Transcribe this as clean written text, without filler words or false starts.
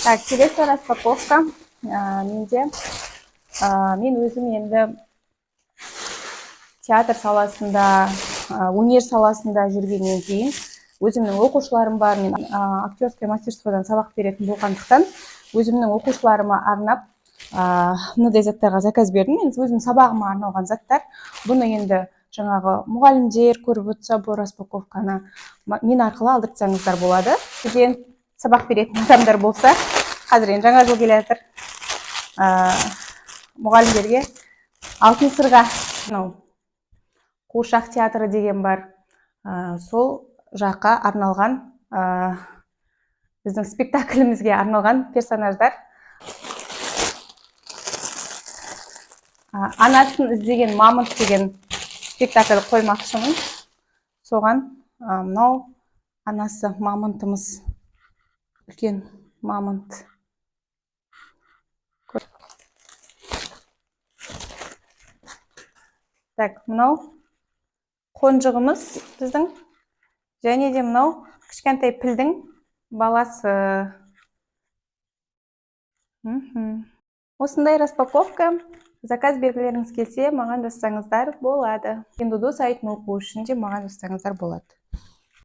Так, келесі распаковка. Менде мен өзім енді театр саласында, өнер саласында жүргеннен кейін өзімнің оқушыларым бар. Мен актерское мастерстводан сабақ беретін болғандықтан, өзімнің оқушыларыма арнап мынадай заттарға заказ бердім. Енді өзімнің сабағыма арналған заттар. Бұны енді жаңағы мұғалімдер көріп отырса, бұл распаковканы мен арқылы алдыртсаңыздар болады. Студент, сабақ беретін адамдар болса, қазір енді жаңа жыл келе жатыр, мұғалімдерге алтын сырға, мынау қуыршақ театры деген бар, сол жаққа арналған, біздің спектаклімізге арналған персонаждар. «Анасын іздеген мамонт» деген спектакль қоймақшымын. Соған мынау анасы мамонтымыз, үлкен мамонт. Так, мынау қонжығымыз біздің және де мынау кішкентай пілдің баласы. Осындай распаковка. Заказ бергілеріңіз келсе, маған жазсаңыздар болады. Пиндуодуо сайтын оқу үшін де маған жазсаңыздар болады.